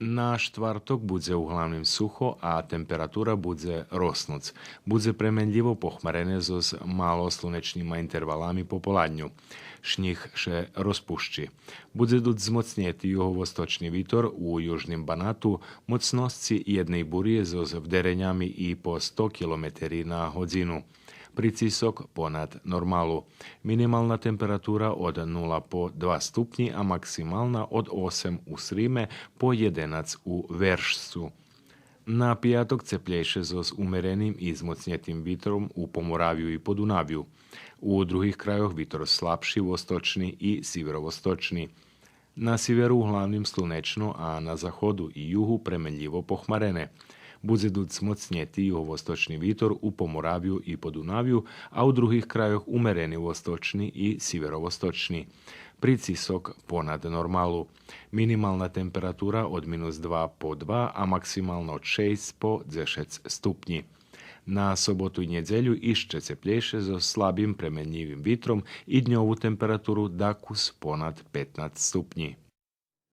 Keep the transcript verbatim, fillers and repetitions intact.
На штварток будзе углавним сухо, а температура будзе роснуц. Будзе пременлїво похмарене зоз мало слунечнима интервалами пополадню. Шнїг ше розпущи. Будзе дуц змоцнєти юговосточни витор у южним Банату, моцносци єдней бурї зоз вдеренями и по сто километери на годзину. Прицисок понад нормалу. Минимална температура од нула по два ступнї, а максимална од осем у Сриме по єденац у Вершцу. На пияток цеплєйше зоз умереним и змоцнєтим витром у Поморавю и Подунавю. У других крайох витор слабши, восточни и сиверовосточни. На сиверу углавним слунечно, а на заходу и югу пременлїво похмарене. Будзе дуц змоцнєти юговосточни витор у Поморавю и Подунавю, а у других крайох умерени восточни и сиверовосточни. Прицисок понад нормалу. Минимална температура од минус два по два, а максимална од шейсц по дзешец ступнї. На соботу и нєдзелю ище цеплєйше зоз слабим пременлївим витром и дньову температуру дакус понад петнац ступнї.